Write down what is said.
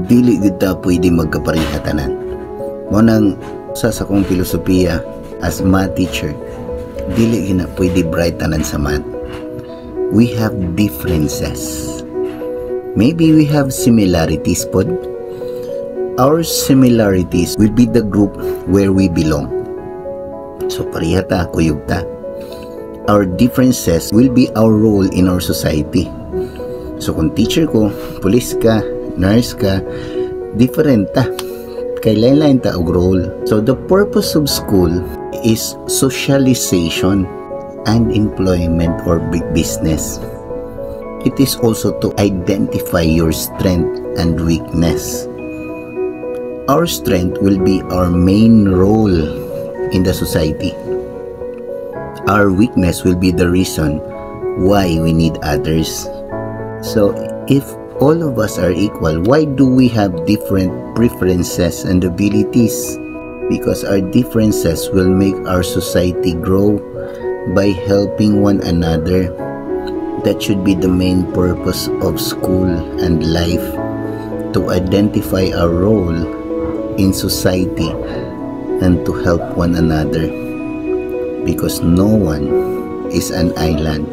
Dili gud ta pwede magkapareha tanan. Mao nang sa akong filosofiya as math teacher, dili gyud na pwede bright tanan sa math. We have differences. Maybe we have similarities pod. Our similarities will be the group where we belong. So pareha ta, kuyog ta. Our differences will be our role in our society. So kung teacher ko, police ka, nurse ka, different ta. Kay lain-lain ta og role. So the purpose of school is socialization and employment or big business. It is also to identify your strength and weakness. Our strength will be our main role in the society. Our weakness will be the reason why we need others. So, if all of us are equal, why do we have different preferences and abilities? Because our differences will make our society grow by helping one another. That should be the main purpose of school and life, to identify our role in society and to help one another. Because no one is an island.